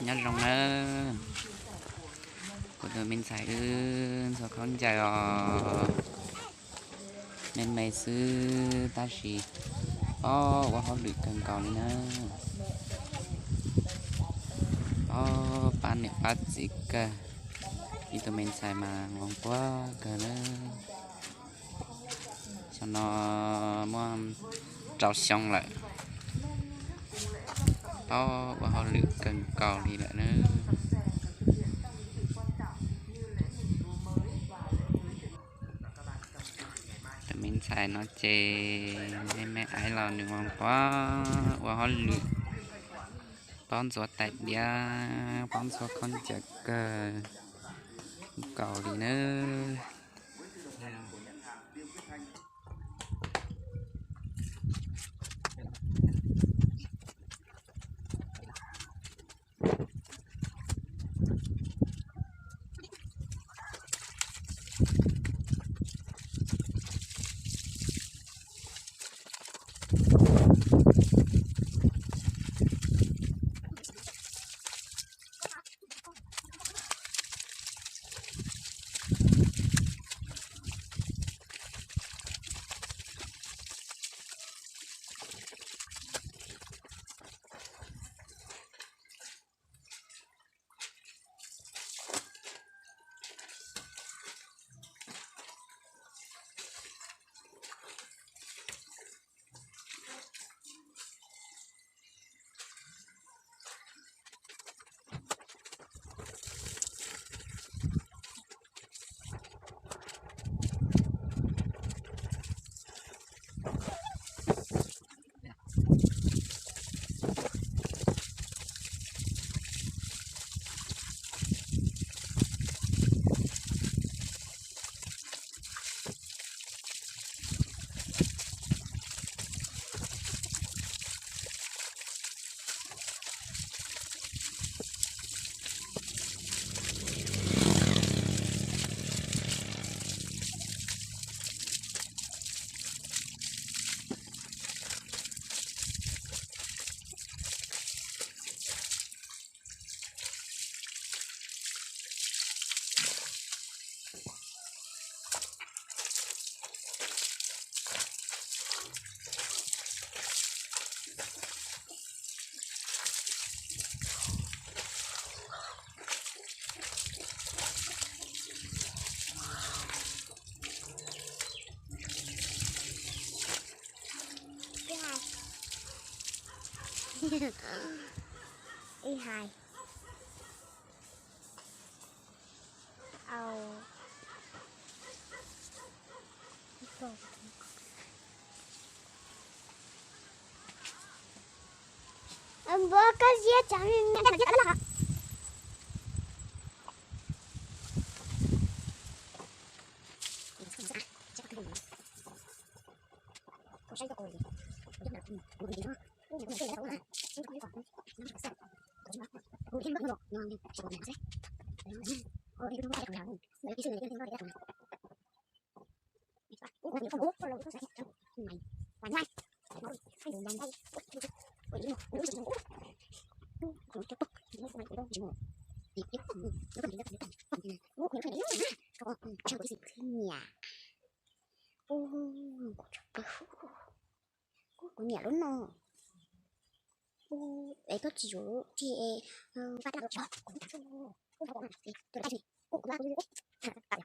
Nyob zoo nawb, kuv tus me ntxhais wb ntxhua khaub ncaws os, me me xwb tab sis pob ua hauj lwm kawg nkaus li na, pob pab niam pab txiv kawg, ib tug me ntxhais mas nquag nquag kawg na. Xyoo no muaj rau xyoo lawm, pob ua hauj lwm kawg nkaus li lawm na. Tus me ntxhais no ces me me aiv los nws nquag nquag ua hauj lwm, pob ntxhua tais diav, pob ntxhua khaub ncaws kawg nkaus li na. Ib hais. Au. Npua koj ziab tsam me me. Nyiam. Kuv nyiam lub no. Es koj tsis yuav lub tsis, kuv